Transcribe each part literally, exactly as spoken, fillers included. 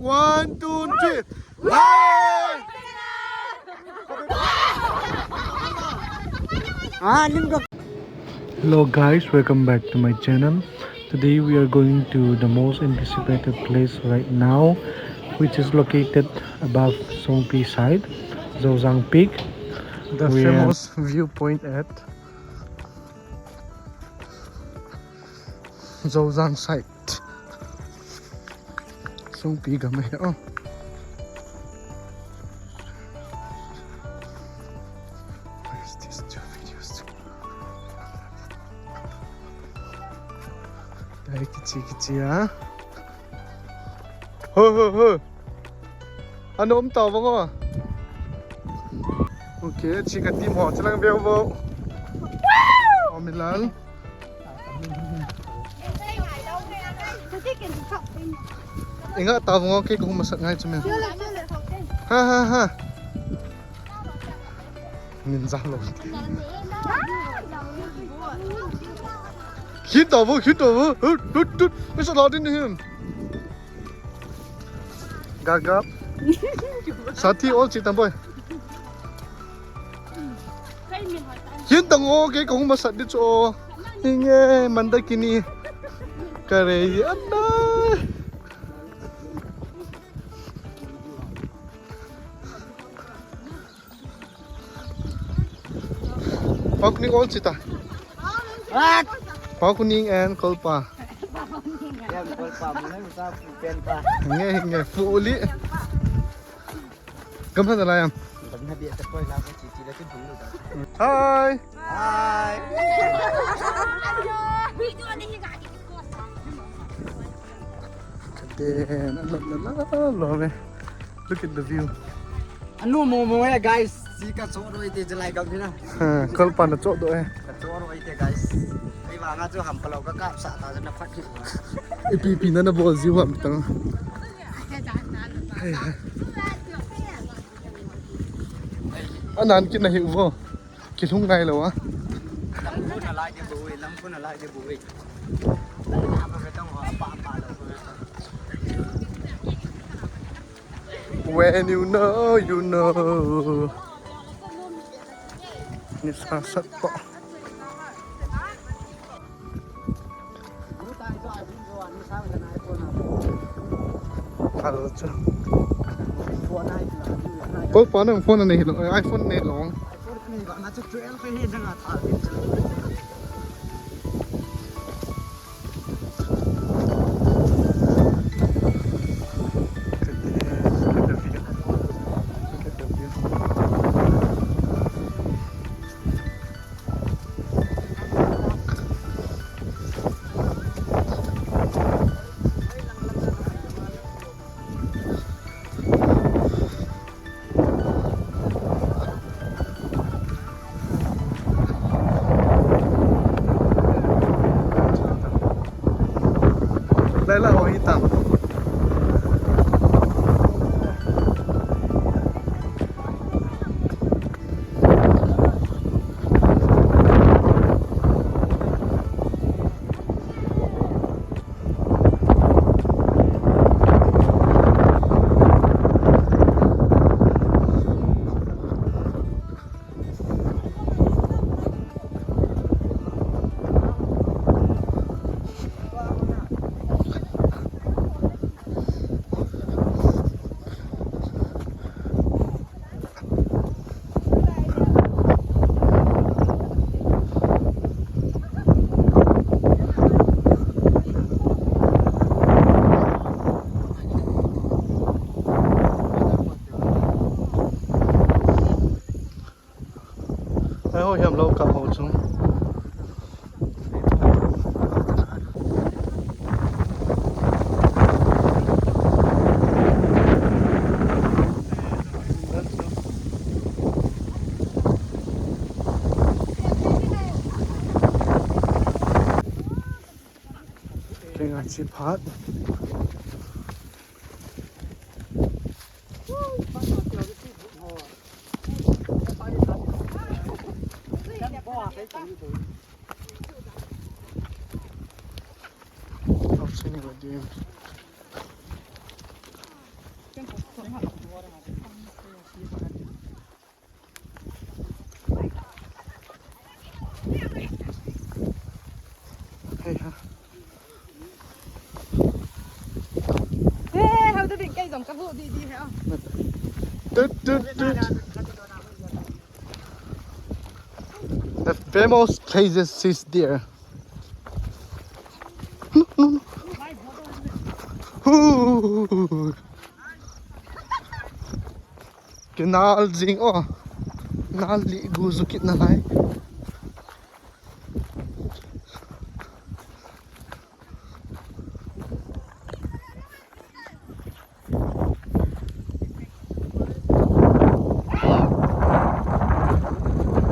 One, two, three. Hello guys, welcome back to my channel. Today we are going to the most anticipated place right now, which is located above Songpi side, Zozang Peak. The famous viewpoint at Zozang side. Songpi gam ahi, oh. Where's these two videos? Dai kichi kichi, ah. Ho, ho, ho. Anom tau bang o. Okay, chi ka team ho, chilang veu vo. O milal. Inga tau bang o, kei kahung masat ngai chu me. Ha, ha, ha. Ninja lo. Hin tau vo, hin tau vo. Hut, hut, hut. Misa lo din hin. Gagap. Sathi ol chi tam boy. Hin tang o, kei kahung masat di chu o. Hinge, mandakini. Kare, anai. Pakuning ol chita. What? Pakuning and Kolpa. Yan, Kolpa, muna yung sa pen pa. Nge, nge, puli. Gamsa na layam. Gamsa biya sa koy lang ko chichi la kin bulu da. Hi. Hi. Video ni higa. Then, I love the love, love, eh. Look at the view. Anu mo mo eh, guys. Si ka so ro ite jalai gam hina. Ha, Kolpa na cho do eh. Ka cho ro ite, guys. Ai ba nga chu ham palo ka kap sa ta na phat. Ipi ipi na na bol jiu ham tang. Anan kin na hi uvo. Kilhung ngai lo a. Lampu na lai de bui, lampu na lai de bui. When you know, you know. Ni sa sat po. Hello, sir. Kol pa nang phone nei lo, iPhone nei lo. Laila ho hitang. Ai ho hiam lo ka ho chung. Keng a chi phat. Tau sini ko din. Tut, tut, tut. The famous places is there. Hoo. Kinal jing o. Nal li gu ju kit na lai.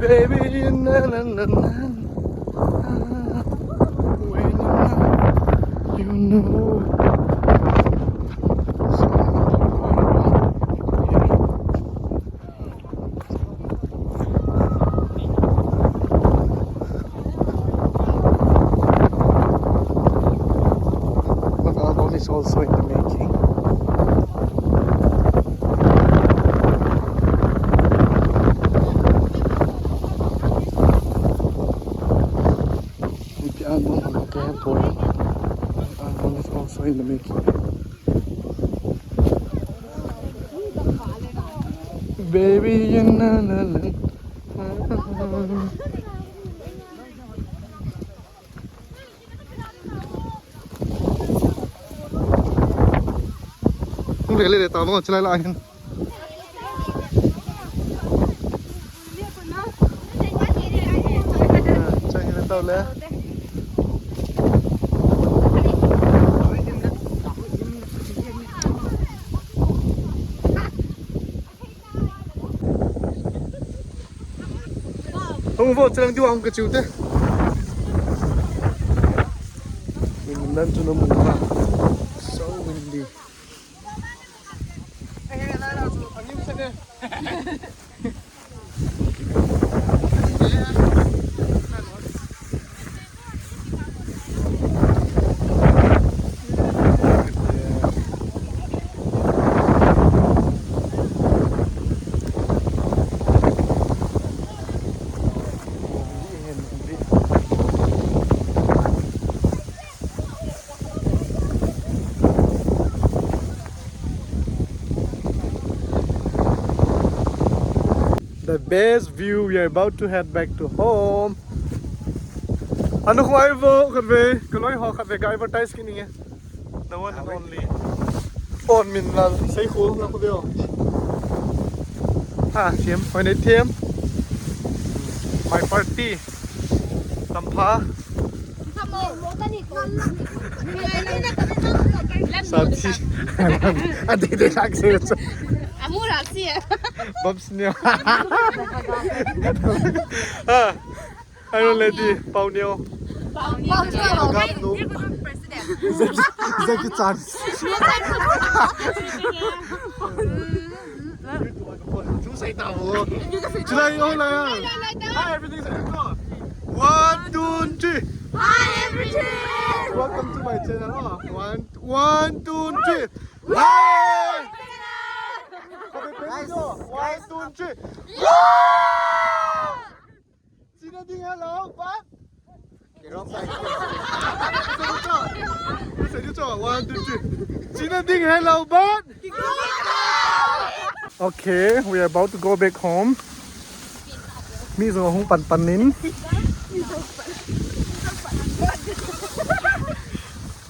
Baby, na, na, na, na. When you know, you know. One album is also in the making. Ipi album hung khe poi. Album is also in the making. Baby, you know, no, no. Hung le le le, tao mo, chilai la hin. Chang hin tao le. Hung vo chang diu hung ka chiu te. Windy nan chu na mu ma. So windy. The best view. We are about to head back to home. Anu khwai vo khatve, kaloi ho khatve ka advertise kit ninge. The one and only. On min lal sei khul na khu veo. Ha, thiam, hoi nei thiam. My party. Tampha. Sathi. Adi de lak se. Amura si. Babs neo. Ha. Are you ready? Pau neo. Pau neo. Agam no. Zaki, Zaki chance. Chu sai ta ho. Chu lai ho la. Hi, everything is good. One, two, three. Hi, everything. Welcome to my channel. Oh, one, one, two, three. Hi. Guys, one, two, three. China ding hello, but One, two, three. China ding hello, but okay, we are about to go back home. Mi jong hung pan pan in.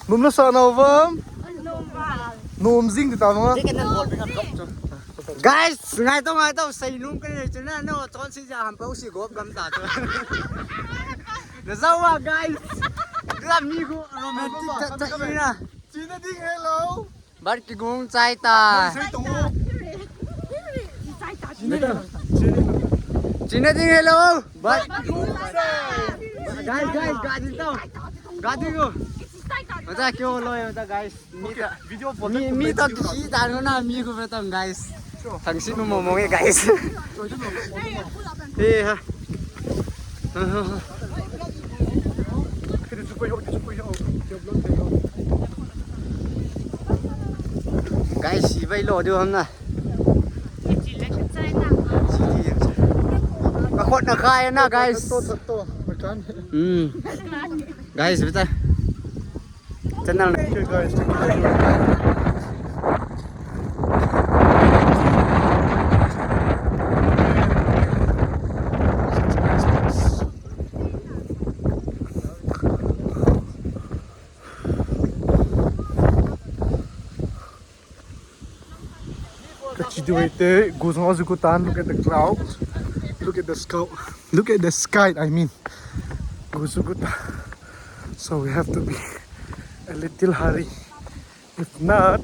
Num na sa na vam. Num jing di ta ma. Guys, ngai to, ngai to, sei num ka nei chu na, no, chon si ja ham pau si gop gam ta chu. Na zawa, guys. La mi gu romantic cha cha ina. China ding hello. Bar ki gung chai ta. Sei to. China ding hello. Bar ki gung chai. Guys, guys, ga ding to. Ga ding go. Mata kyo lo mata, guys. Mi ta, video for mi, mi ta kihi ta no na mi ko betam, guys. Thang si mo mo nge, guys. Eh ha. Guys, si vai lo diu ham na. Ka khut na khai na, guys. Hmm. Guys, beta. Channel. Okay, guys, thank you very much. Chiduete, guzong azugutan, look at the cloud. Look at the sky. Look at the sky, I mean. Guzugutan. So we have to be a little hurry. If not,